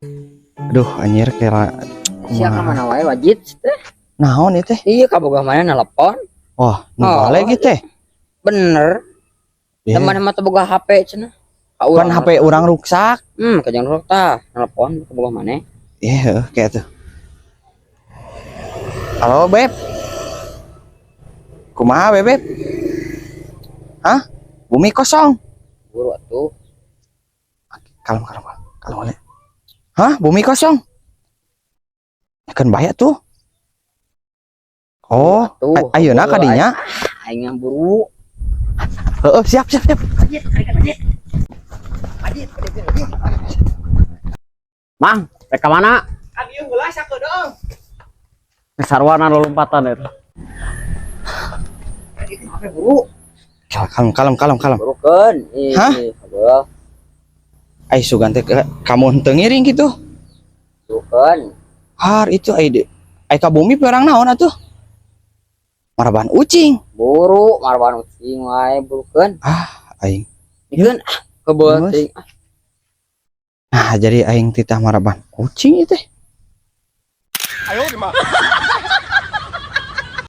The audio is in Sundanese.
Aduh, anjir, kira Sia ka mana wae, wajib teh? Naon ieu teh? Iya, kabogoh mana nelpon. Wah, nu Oh. balik gitu teh. Bener. Iya. Teman mah teu boga HP cenah. Ka Pan urang HP urang ruksak. Kajang ruk tah, nelpon kabogoh maneh. Iya, heuh, kayak tuh. Halo, Beb. Kumaha, Beb? Hah? Bumi kosong. Buru atuh. Kalem, kalem, kalem. Kalem, kalem. Hah? Bumi kosong? Ya kan bahaya tuh. Oh, Tuh. Ayeuna ka dinya? Aing mah buru. Heeh, siap, siap, siap. Wajib, wajib. Wajib, wajib, wajib. Mang, rek ka mana? Kan ieu heula sakedeung. Sarwana lompatan eta. Apa buru? Kalem, kalem, kalem, kalem. Burukeun. Ih, Hah? Heuh, Ai sugan teh kamu henteu ngiring gitu. Burukeun. Har itu ai de. Ai ka bumi perang naon atuh? Maraban ucing. Buru, marwan ucing wae, burukeun. Aing. Ikeun ah, kebeul Geus. teuing. Ah, Nah, jadi aing titah maraban ucing ieu teh.